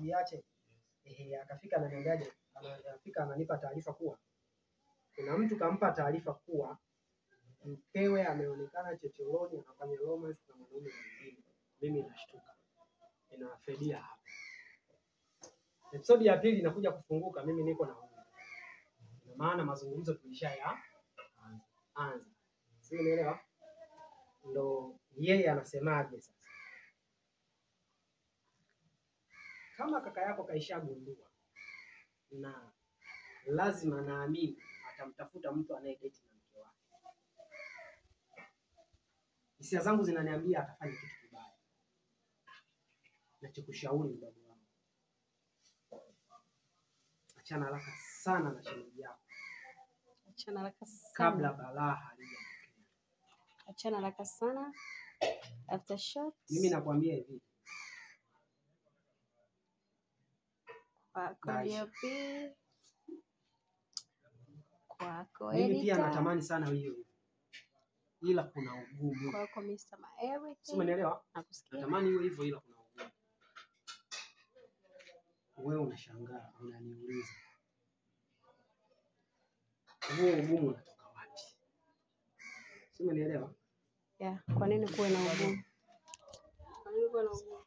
Hatuiache. Ehe, akafika ananiambiaje? Anafika ananipa taarifa kuwa kuna mtu kampa taarifa kuwa mkewe ameonekana chochoroni anafanya romance na mwanaume mwingine. Mimi nashtuka, inawafelia hapa. Episodi ya pili inakuja kufunguka, mimi niko na huyu, ina maana mazungumzo tulishaya anza, si unaelewa? Ndo yeye anasemaje sasa, kama kaka yako kaishagundua, na lazima naamini atamtafuta mtu anayedate na mke wake. Hisia zangu zinaniambia atafanya kitu kibaya. Nachokushauri mdogo wangu, achana haraka sana na shemeji yako. Achana haraka sana. Kabla balaa halijatokea. Achana haraka sana. After shot. Mimi nakwambia hivi. Kwako DOP. Kwako editor. Mimi pia natamani sana hiyo. Ila kuna ugumu. Kwako Mr. My Everything. Si umenielewa? Nakusikia. Natamani hiyo hivyo ila kuna ugumu. Wewe unashangaa, unaniuliza. Huo ugumu unatoka wapi? Si umenielewa? Yeah, kwa nini kuwe na ugumu? Kwa nini kuwe na ugumu?